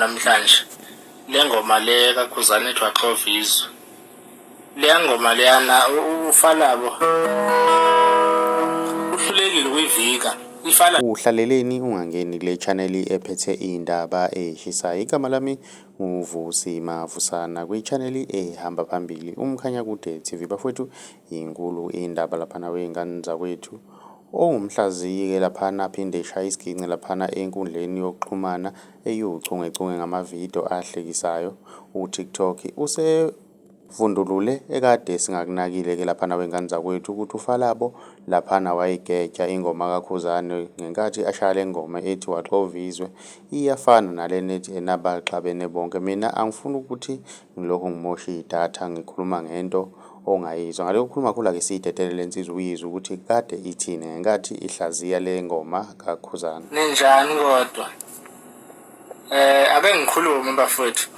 namhlanje le ngoma le kaKhuzani ethi Waxova Izwe. Leya ngoma leyana uFalabo uhlulekile ukuyivika ifana. Uhlaleleni ungangeni kule channel ephethe iy'ndaba ey'shisayo. Igama lami nguVusi Mavusana kwi-channel ehamba phambili uMkhanyakude TV. Bafowethu inkulu indaba laphana wey'ngane zakwethu. Ongumhlaziyi-ke laphana aphinde eshaye isiginci laphana enkundleni yokuxhumana eyiwuchungechunge ngamavidiyo ahlekisayo uTikTok usevundulule ekade singakunakile-ke laphana wey'ngane zakwethu ukuthi uFalabo laphana wayigeja ingoma kaKhuzani ngenkathi ashaya le ngoma ethi Waxova Izwe iyafana nalena ethi Enabaxabene Bonke. Mina angifuni ukuthi ngilokhu ngimosha idatha ngikhuluma ngento ongayizwa. Ngale kokukhuluma kakhulu ake siyidedele le nsizwa uyizwe ukuthi kade ithini ngenkathi ihlaziya le ngoma kaKhuzani. Ninjani kodwa? Ake ngikhulume bafowethu.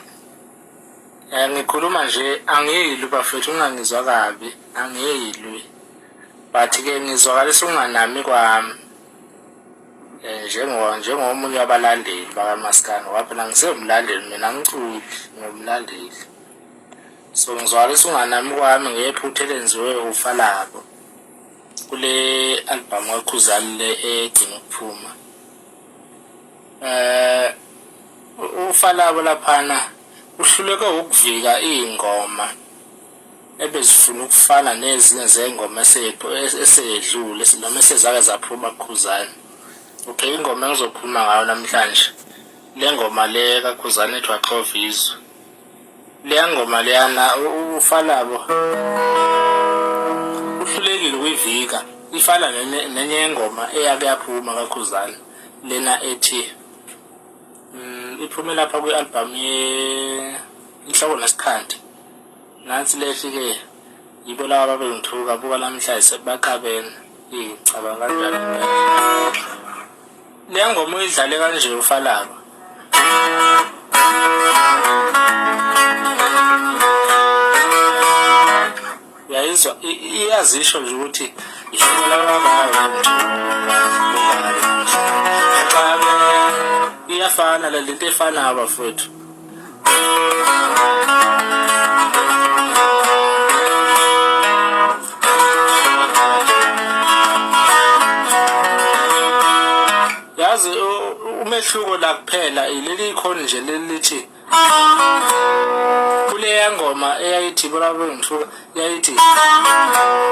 Ngikhuluma nje angiyilwi bafowethu, ungangizwa kabi, angiyilwi. But ke ngizwakalisa ukunganami kwami. Njengo njengomunye wabalandeli bakaMaskandi ngoba phela ngisewumlandeli mina angiculi ngumlandeli. So ngizwakalisa unganami kwami ngephutha elenziwe uFalabo kule album kaKhuzani le egcina ukuphuma. Eh uFalabo laphana uhluleke ukuvika iy'ngoma ebezifuna ukufana nezinye zey'ngoma eseyedlule noma esezake zaphuma kuKhuzani. Okay, ingoma engizokhuluma ngayo namhlanje le ngoma le kaKhuzani ethi Waxova Izwe. Leya ngoma leyana uFalabo uhlulekile ukuyivika ifana nenye yengoma eyake yaphuma kaKhuzani lena ethi iphume lapha kwi-albhamu ye-Inhloko Nesikhandi. Nansi lethi-ke yibo laba ababengithuka buka namhlanje sebaqabene. Ngicabanga kanjalo impela. Leya ngoma uyidlale kanje uFalaba. Uyayizwa iyazisho nje ukuthi iyafana le nto efanayo bafowethu. Yazi umehluko la kuphela ileli khona nje leli lithi kuleya ngoma eyayithi bona bengithuka yayithi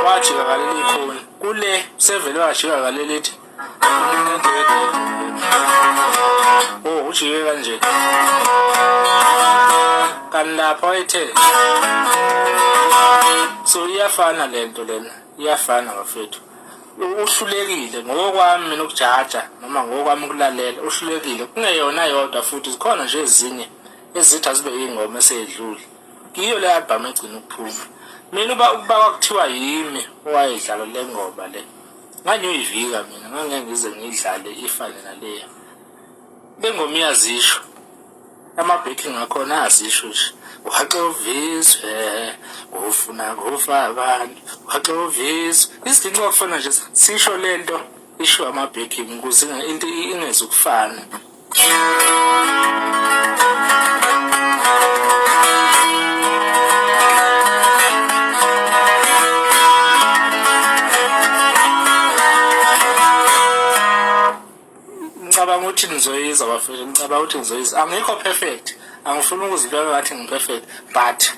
wajika ngaleli khona kule sevele wajika ngaleli lithi Oh, ujike kanje. Kanti lapha wayethe. So iyafana lento lena, iyafana bafethu. Uhlulekile ngokwami mina ukujaja noma ngokwami ukulalela, uhlulekile. Kungeyona yodwa futhi zikhona nje ezinye ezithi azibe ingoma eseyedlule. Kiyo le album egcina ukuphuma. Mina uba ukuba kwakuthiwa yimi owayedlala le ngoma le. Ngangiyoyivika mina, ngangeke ngize ngiyidlale ifane naleya. Le ngoma iyazisho, ama-backing akhona ayazisho nje. Waxovizwe, ufuna kufa abantu, waxovizwe. Isiginci kwakufana nje sisho le nto isho ama-backing ukuze into ingezukufana. Ngicabanga ukuthi nizoyizwa bafethu, ngicabanga ukuthi nizoyizwa. Angikho perfect, angifuni ukuzibeka ngathi ngi-perfect but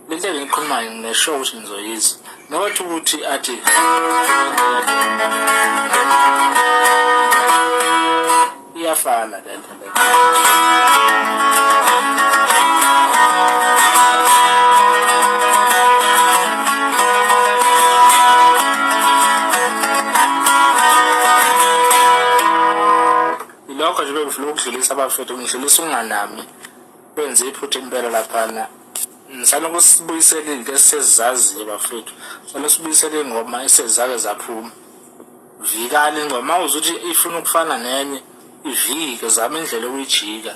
lento engiyikhulumayo nginesure ukuthi nizoyizwa. Not ukuthi athi iyafana le nto le. Yilokho nje bengifuna ukudlulisa abafethu, ngidlulisa ukunganami benze iphutha impela laphana. Ngisana ukusibuyisela izinto esisezaziyo bafethu, sifuna usibuyisela iy'ngoma esezake zaphuma. Vikani ingoma, uma uzwa ukuthi ifuna ukufana nenye, ivike, zama indlela yokuyijika.